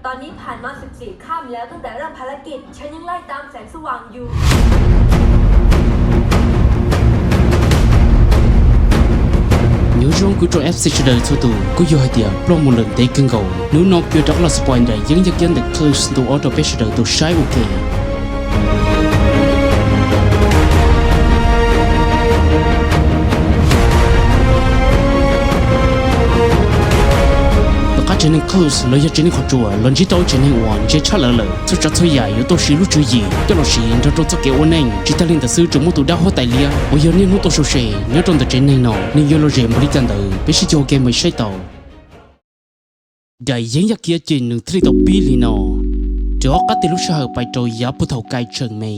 ตอนนี้ผ่านมาสิบสี่ค่ำแล้วตั้งแต่เริ่มภารกิจ ฉันยังไล่ตามแสงสว่างอยู่ Nyob zoo kuv tsoom F C sawv daws txhua tus, kuj yog hais tias ploj mus lawm ntev kawg nkaus. Hnub no kuv yuav rov qab los spoil daim yeeb yaj kiab ntawm Clues ntu ob rau peb sawv daws tau saib ua ke. Tom qab tsev neeg Clues los yog tsev neeg qhov tsua los ntsib rau ib tsev neeg uas ntse tshaj lawv lawm, txhua tsav txhua yam yuav tau siv lub tswv yim coj los siv nrog rau txoj kev ua neej. Tsis tas li ntawd xwb, tseem muaj tus dab huab tais liab uas yog niaj hnub tau sau se nyob rau ntawm tsev neeg no, nws yuav los zem npaum li cas ntawd peb sib cog ua ke mus saib tau. Daim yeeb yaj kiab ces nws thiaj li tau pib li no. Rov qab tej lub sij hawm pais rau yav puag thaum Kais tseem me,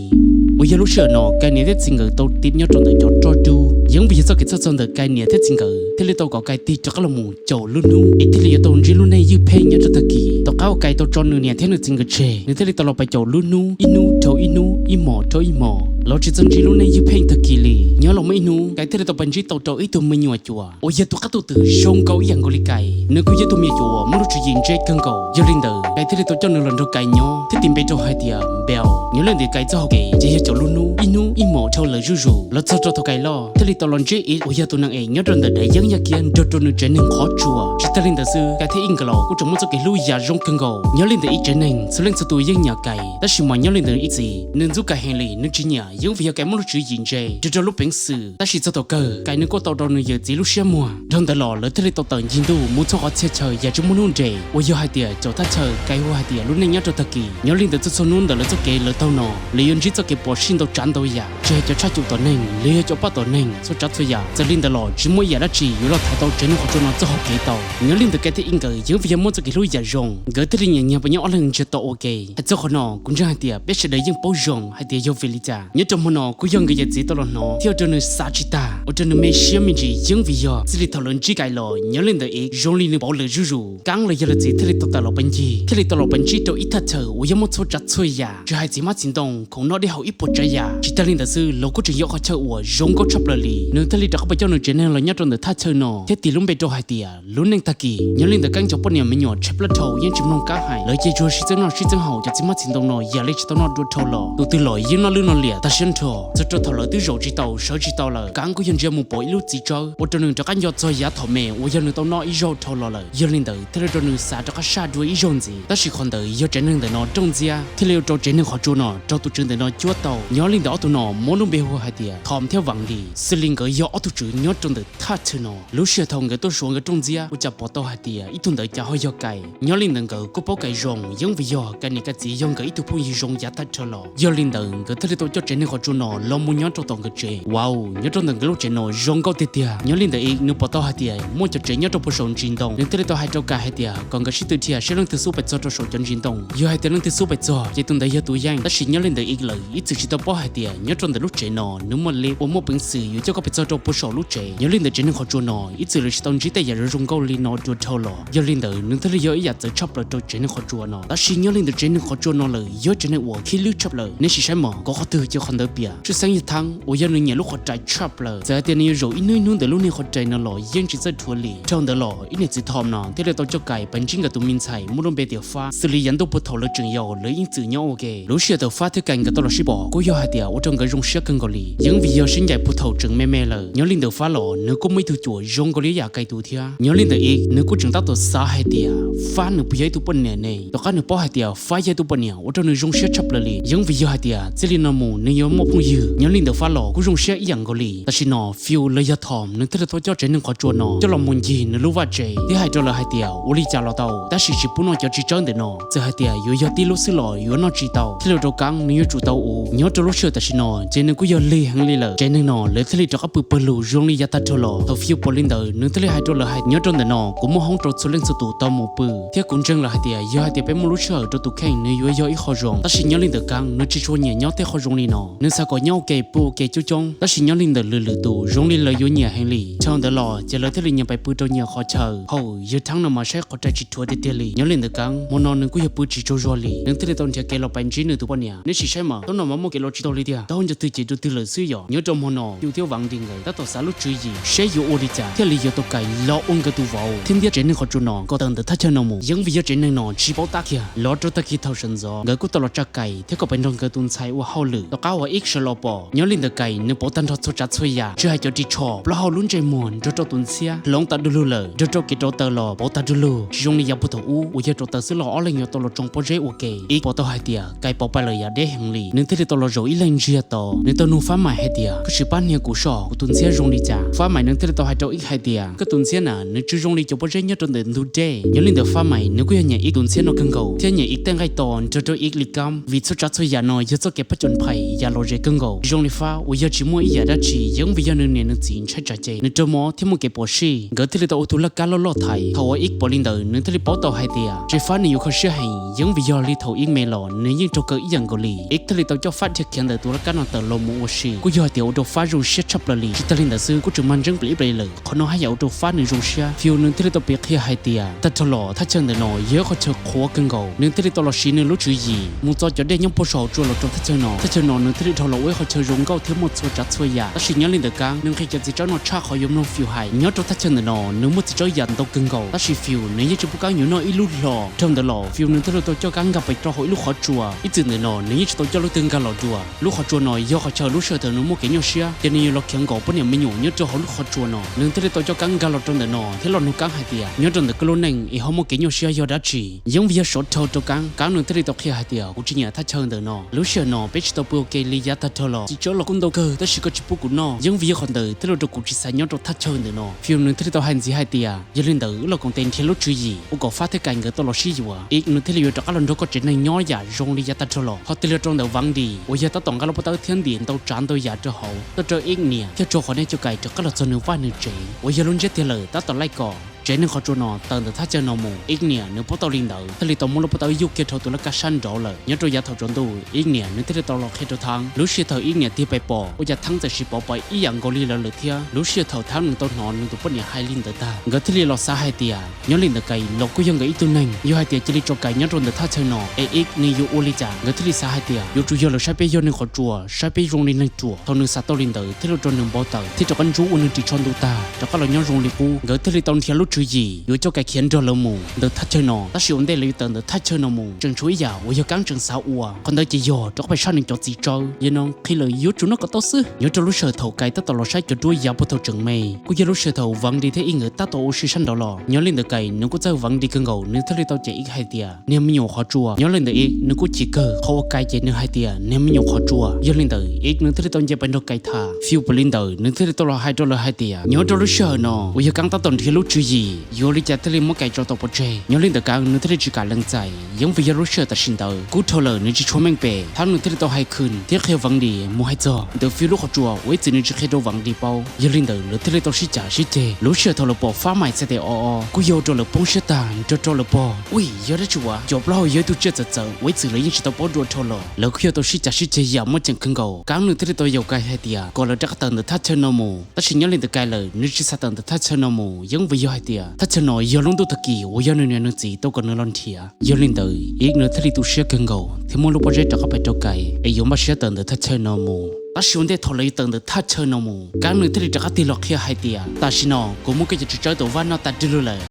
uas yog lub sij hawm no Kais niam thiab txiv nkawd tau tiv nyob rau ntawm cov roj dub. Yeeb vim yog txoj kev txhawj txog ntawm Kais niam thiab txiv nkawd thiaj li tau kom Kais tig rov qab los mus caum lub hnub es thiaj li yuav tau ntsib lub neej ywj pheej nyob rau tag kis. Tom qab uas Kais tau tso nws niam thiab nws txiv nkawd tseg, nws thiaj li tau los pais caum lub hnub, ib hnub dhau ib hnub, ib hmos dhau ib hmos, los tsis txawj ntsib lub neej ywj pheej tag kis li. Nyob los muaj ib hnub, Kais thiaj li tau pais ntsib tau rau ib tug me nyuam cuam uas yog tus qab tuj twm zoo nkaus ib yam nkaus li Kais. Nws kuj yog tus me nyuam cuam uas muaj lub tswv yim ntse kawg nkaus. Yog li ntawd, Kais thiaj li tau coj nws los nrog Kais nyob thiab tis npe rau hais tias Npel. Nyob li ntawm Kais txoj hau kev ces yog caum lub hnub, ib hnub ib hmos dhau lawm zuj zus. Los txog rau thaum Kais loj thiaj li tau los ntsib Ib uas yog tus neeg es nyob rau ntawm daim yeeb yaj kiab nrog rau nws tsev neeg qhov tsua. Tsis tas li ntawd xwb, Kais thiab Ib nkawd los kuj tseem muaj txoj kev hlub yam zoo kawg nkaus. Nyob li ntawm Ib tsev neeg txhua leej txhua tus yeej nyiam Kais, tab sis mas nyob li ntawm Ib txiv, nws ntxub Kais heev li, nws tsis nyiam, yeeb vim yog Kais muaj lub tswv yim ntse rau rau lub peev xwm. Tab sis txog thaum kawg Kais nws kuj tau rau nws yawm txiv lub siab muag. Dhau ntawd los lawv thiaj li tau tawm ncig ntuj mus txog qhov txhia chaw yam tsis muaj hnub nres, uas yog hais tias caum thaj chaw Kais hu hais tias lub neej nyob rau tag kis. Nyob li ntawd txhua txhua hnub ntawm lawv txoj kev lawv taug no, lawv yuav ntsib txoj kev phom sij ntau tsav ntau yam, tsis hais cov tshaj cum tom neeg los yog cov pab tom neeg txhua tsav txhua yam. Txawm li ntawd los tsis muaj ib yam dab tsi yuav los thaiv tau tsev neeg qhov tsua no txoj hau kev tau. Nyob li ntawm Kais thiab Ib nkawd yeeb vim yog muaj txoj kev hlub yam zoo, nkawd thiaj li nyiam nyiag puas nyob ob leeg ntsiag to ua ke. Hais txog qhov no kuv ntseeg hais tias peb sawv daws yeej paub zoo hais tias yog vim li cas. Nyob rau hmo no kuj yog nkawd yawm txiv tau los hnov thiab ua rau nws xav tsis tag, ua rau nws me siab me ntsis yeeb vim yog txij li thaum lawv ntsib Kais los nyob li ntawm Ib zoo li nws pauv lawm zuj zus. Kaab los yog lawv txiv thiaj li tau tawm los pais ncig, thiaj li tau los pais ntsib rau ib thaj chaw uas yog muaj txhua tsav txhua yam, tsis hais txiv hmab txiv ntoo, khoom noj dej haus ib puas tsav yam. Tsis tas li ntawd xwb, los kuj tseem yog qhov chaw uas zoo nkauj tshaj plaws li. Nws thiaj li rov qab pais coj nws tsev neeg los nyob rau ntawm thaj chaw no thiab tis lub npe rau hais tias lub neej tag kis. Nyob li ntawd Kaab cov poj niam me nyuam tshaib plab dhau yeej tsis mloog Kaab hais, lawv ces tsuas sib txeeb noj sib txeeb haus cov txiv hmab txiv ntoo no yam li tsis tau noj dua dhau los. Tus twg los yeej noj lwj noj liam tag siab nrho. Txog rau thaum lawv twb zaum tsis tau sawv tsis tau lawm, Kaab kuj yog ntsia mus pom ib lub txiv tsawb ua rau nws rov qab nco txog yav thaum me uas yog nws tau noj ib zaug dhau los lawm. Yog li ntawd thiaj li rau nws xav rov qab saj dua ib zaug ntxiv. Tab sis qhov ntawd yog tsev neeg ntawm no rooj ntxiab thiaj li ua rau tsev neeg qhov tsua no raug tus tswv ntawm no cuab tau. Nyob li ntawd ob tug no muab lub npe hu hais tias Thom thiab Vam Lis, xws li nkawd yog ob tug tswv nyob rau ntawm thaj chaw no. Lub sij hawm thaum nkawd tuaj suav nkawd rooj ntxiab kuj cas pom tau hais tias ib tug ntawd cas ho yog Kais. Nyob li ntawd nkawd kuj paub Kais zoo yeeb vim yog Kais niam Kais txiv yog nkawd ib tug phooj ywg zoo yav tag nrho los. Yog li ntawd nkawd thiaj li tau coj tsev neeg qhov tsua no los mus nyob rau tom nkawd tsev. Wow, nyob rau ntawm nkawd lub tsev no zoo nkauj tiag tiag. Nyob li ntawm Ib nws pom tau hais tias muaj cov tsev nyob rau puag saum ntsis ntoo, nws thiaj li tau hais rau Kais hais tias kom nkawd sib tw dhia seb leej twg xub pais txog rau saum cov ntsis ntoo. Yog hais tias leej twg xub pais txog ces tus ntawd yog tus yeej. Tab sis nyob li ntawm Ib lawm Ib txwm tsis tau paub hais tias nyob rau ntawm lub tsev no nws muaj lej uas muaj peev xwm yuav coj koj pais txog rau puag saum lub tsev. Nyob li ntawm tsev neeg qhov tsua no Ib txwm lawv tsis tau ntsib tej yam zoo zoo nkauj li no dua dhau los. Yog li ntawd nws thiaj li yog ib yam txawv tshaj plaws rau tsev neeg qhov tsua no. Tab sis nyob li ntawm tsev neeg qhov tsua no lawm yog tsev neeg uas khib lwb tshaj plaws. Neb sim saib mog, kov qhov twg ces qhov ntawd piam. Tshwj xeeb yog Thaab uas yog nws nyiam lub qhov rais tshaj plaws. Txawm hais tias nws yuav zaum ib hnub ib hnub ntawm lub niag qhov rais no los yeej tsis txawj dhuav li. Dhau ntawd los ib niam txiv Thom no thiaj li tau coj Kais pais ntsib nkawd tus me ntxhais muaj lub npe tias Fab, xws li yav ntuj puag thaum lawv tseem yau lawv yeej txwm nyob ua ke. Lub sij hawm thaum Fab thiab Kais nkawd tau los sib pom kuj yog hais tias ua rau nkawd zoo siab kawg nkaus li, yeeb vim yog sib ncaim puag thaum tseem me me lawm. Nyob li ntawm Fab los nws kuj muaj ib tug cuam zoo nkaus li ib yam Kais tus thiab. Nyob li ntawm Ib nws kuj tseem tab tom xav hais tias Fab nws puas yog ib tug poj niam ne. Tom qab nws paub hais tias Fab yog ib tug poj niam ua rau nws zoo siab tshaj plaws li, yeeb vim yog hais tias txij li no mus nws yuav muaj phooj ywg. Nyob li ntawm Fab los kuj zoo siab ib yam nkaus li. Tam sim no Fiu los yog Thom nws thiaj li tau coj tsev neeg qhov tsua no coj los mus ncig nws lub vaj tsev thiab hais rau lawv hais tias ua li cas los tau, tab sis tsis pub noj cov txiv tsawb ntawm no. Txawm hais tias yuav yog tib lub xwb los yuav noj tsis tau, thiaj li ua rau Kaab nws yuav tsum tau ua. Nyob rau lub sij hawm tam sim no ces nws kuj yog lig heev li lawm. Tsev neeg no lawv thiaj li rov qab pw pawg lug zoo li yav tag nrho los. Thaum Fiu pom li ntawd nws thiaj li hais rau lawv hais nyob rau ntawm no kuv muaj hoob rau txhua leej txhua tus tau mus pw, thiab kuv ntseeg lawm hais tias yog hais tias peb muaj lub sij hawm rau tus kheej nws yuav yog ib qho zoo. Tab sis nyob li ntawm Kaab nws tsis tshua nyiam nyob tej qho zoo li no, nws xav kom nyob ua ke pw ua ke coob coob. Tab sis nyob li ntawm lwm lwm tus zoo li lawv yuav nyiam heev li. Dhau ntawd los ces lawv thiaj li nyias pais pw rau nyias qhov chaw. Hauv yawg Thaab no mas saib qhov rais tsis dhuav tiag tiag li. Nyob li ntawm Kaab hmo no nws kuj yog pw tsis tsaug zog li, nws thiaj li tau nrhiav kev los pais ntsib nws tus poj niam. Neb sim saib mas, hnub no mas muaj kev los tsis tau li tiag, tau nco twg ces rau twg lawm xwb yom. Nyob rau hmo no Fiu thiab Vam Tig nkawd tab tom xav lub tswv yim seb yuav ua li cas thiaj li yuav tau Kais los ua nkawd tus vauv thiab ntiab tsev neeg qhov tsua no kom tawm ntawm thaj chaw no mus. Yeej vim yog tsev neeg no tsis paub tab kiag, los rau tag kis thaum sawv ntxov nkawd kuj tau los tsa Kais thiab kom pes nrog nkawd tus ntxhais ua hauj lwm. Tom qab uas Ib sawv los pom, nyob li ntawm Kais nws pauv tag nrho txhua tsav txhua yam, tsis hais cov ris tsho, plaub hau, lub ntsej muag, nrog rau tus ntxhiab hloov tas du lug lawm, nrog rau kev rauv taws los pauv tag du lug, tsis zoo li yav puag thaum ub uas yog rauv taws xwb los ob leeg yuav tau los tsoo pob zeb ua ke. Ib pom tau hais tias Kais pauv pais lawm yam deb heev li, nws thiaj li tau los zaum ib leeg ntsiag to. Nws tau nug Fab Mais hais tias, koj sim pab hnia kuv soj, kuv tus ntxhiab zoo li cas? Fab Mais nws thiaj li tau hais rau Ib hais tias, koj tus ntxhiab na nws tsis zoo li cov pob zeb nyob rau ntawm ntug dej. Nyob li ntawm Fab Mais nws kuj yog nyiam Ib tus ntxhiab no kawg nkaus thiab nyiam Ib tej nqaij to nrog rau Ib li kab, vim txhua tsav txhua yam no yog txoj kev phab cos phais yam lom zem kawg nkaus. Tsis zoo li Fab uas yog tsis muaj ib yam dab tsi, yeej vim yog nws niam nws txiv ntshai tsam ces nws raug mob thiab muaj kev phom sij. Nkawd thiaj li tau ua tus laj kab loj loj thaiv. Thaum uas Ib pom li ntawd nws thiaj li paub tau hais tias, ces Fab nws yuav kho siab heev, yeej vim yog li thaum Ib me los nws yeej raug kaw ib yam nkaus li. Ib thiaj li tau coj Fab dhia khiav ntawm tus laj kab no tawm los mus ua si, kuj yog hais tias ua rau Fab zoo siab tshaj plaws li. Tsis tag li ntawd xwb, kuj tseem mag ntseeb plam ib plam lawm, qhov no haj yam ua rau Fab nws zoo siab. Fiu nws thiaj li tau piav qhia hais tias, tag nrho los thaj chaw ntawm no yog ib qhov chaw qhuav kawg nkaus. Nws thiaj li tau los siv nws lub tswv yim mus txo cov dej nyob puag saum tsua los rau thaj chaw no. Thaj chaw no nws thiaj li dhau los ua ib qhov chaw zoo nkauj thiab muaj txhua tsav txhua yam. Tab sis nyob li ntawm Kab, nws nqhis cov txiv tsawb no tshaj qhov yuav mloog Fiu hais. Nyob rau thaj chaw ntawm no nws muaj txiv tsawb yam ntau kawg nkaus, tab sis Fiu nws yeej tsis pub Kab yuav noj ib lub hlo. Dhau ntawd los Fiu nws thiaj li tau coj Kab nkag pes rau hauv ib lub qhov tsua. Ib txwm ntawm no nws yeej tsis tau coj leej twg nkag los dua. Lub qhov tsua no yog qhov chaw lub sij hawm thaum nws muaj kev nyuaj siab ces nws yuav los khiav nkaum poj niam me nyuam nyob rau hauv lub qhov tsua no. Nws thiaj li tau coj Kab nkag los rau ntawm no thiab los nug Kab hais tias, nyob rau ntawm koj lub neej es ho muaj kev nyuaj siab yog dab tsi? Yeej vim yog sov dhau rau Kab, Kab nws thiaj li tau qhia hais tias, kuv tsis nyiam thaj chaw ntawm no. Lub sij hawm no peb tsis tau pw ua ke li yav tag dhau los, txiv tsawb los kuj ntau kawg tab sis koj tsis pub kuv noj, yeej vim yog qhov ntawd thiaj li ua rau kuv tsis xav nyob rau thaj chaw ntawm no. Fiu nws thiaj li tau hais ntxiv hais tias, yog li ntawd wb los koom tes nrhiav lub tswv yim ua kom Fab thiab Kais nkawd tau los sib yuav. Ib nws thiaj li yuav rov qab los nrog koj tsev neeg nyob yam zoo li yav tag dhau los. Ho tij laug rau ntawm Vav Dis uas yog tab tom nqa lub pob tawb thiab ntim ntau tsav ntau yam rau hauv, tuaj rau Ib niam thiaj tso qhov nej coj Kais rov qab los txog nws vaj nws tsev uas yog lub ntsiab tiag lawm tab tom laij kom tsev neeg qhov tsua no tawm ntawm thaj chaw no mus. Ib niam nws paub tau li ntawd thiaj li tau muab lub pob tawb yuj kiag rau tus laj kab sab nraud lawm. Nyob rau yav thaum tsaus ntuj Ib niam nws thiaj li tau los qhia rau Thaab. Lub sij hawm thaum Ib niam tig pes pom ua cas Thaab txawm sis pov pais ib yam nkaus li lawv lawm thiab. Lub sij hawm thaum Thaab nws tau hnov nws tus poj niam hais li ntawd tag, nkawd thiaj li los xav hais tias, nyob li ntawm Kais los kuj yog nkawd ib tug neeg, yog hais tias cia li tso Kais nyob rau ntawm thaj chaw no es Ib nws yuav ua li cas? Nkawd thiaj li xav hais tias yuav tsum yog lawv saib peb yog neeg qhov tsua, saib peb zoo li neeg ruam. Thaum nws xav tau li ntawd thiaj li ua rau nws npau taws thiab rov qab ntsub ua nws ris tsho ntuj tag rov qab los nyob zoo li qub. Nkawd thiaj li tau nrhiav lub tswv yim yuav coj Kais khiav nrog lawv mus ntawm thaj chaw no. Tab sis ua ntej lawv yuav tawm ntawm thaj chaw no mus tseem tshuav ib yam uas yog Kaab tseem xav ua, qhov ntawd ces yog rov qab pais saj nws cov txiv tsawb. Yog no qhia lawm yuav tsum noj kom tau xwb. Nyob rau lub sij hawm thaum Kais tab tom los saib cov duab yav puag thaum tseem me, kuj yog lub sij hawm thaum Vav Dis thiab Ib nkawd tab tom ua si sab nraud los. Nyob li ntawd Kais nws kuj txawj Vav Dis kawg nkaus, nws thiaj li tau cem Ib hais tias niag me nyuam qhov tsua. Nyob li ntawd Ib nws kuj chim kawg qhov uas Kais cem nws hais tias niag me nyuam qhov tsua. Yog li ntawd Ib nws thiaj li tau nce pais nrog Kais tham. Fiu pom li ntawd nws thiaj li tau los hais rau lawv hais tias nyob rau lub sij hawm no uas yog Kaab tab tom nrhiav lub tswv yim yuav ua li cas thiaj li muab Kais tso tau pov tseg. Nyob li ntawd Kaab nws thiaj li tsis kam lees txais, yeej vim yog lub sij hawm tam sim ntawd kub dhau lawm nws tsis tshua meej pem. Thaab nws thiaj li tau hais khwm thiab qhia Vav Dis mus hais txog ntawm Fiu lub qhov tsua uas ib txwm nws tsis qhia rau Vav Dis paub. Yog li ntawd lawv thiaj li tau sib cav sib ceg. Lub sij hawm thaum lawv pom Fab Maiv txhais tes o o kuj yog ua rau lawv poob siab tag nrog rau lawv pog. Ui, yog dab tsi uas cov plaub hau yog ib tug tsiaj txawv txawv uas ib txwm lawv yeej tsis tau paub dua dhau los. Lawv kuj yog tau sib cav sib ceg yam muaj ceem kawg nkaus. Kaab nws thiaj li tau yaum Kais hais tias kom lawv rov qab tawm ntawm thaj chaw no mus. Tab sis nyob li ntawd Kais lawm nws tsis xav tawm ntawm thaj chaw no mus, yeej vim yog hais tias thaj chaw no yog lub ntuj tag kis uas yog nws niam nws txiv tau kom nws los nrhiav. Yog li ntawd Ib nws thiaj li tu siab kawg nkaus thiab muab lub pob zeb rov qab pais rau Kais es yuav npaj siab tawm ntawm thaj chaw no mus. Tab sis ua ntej thaum lawv yuav tawm ntawm thaj chaw no mus, Kaab nws thiaj li rov qab tig los qhia hais tias tam sim no kuv muab koj cov txiv tsawb tau vaj noj tas rig lug lawm.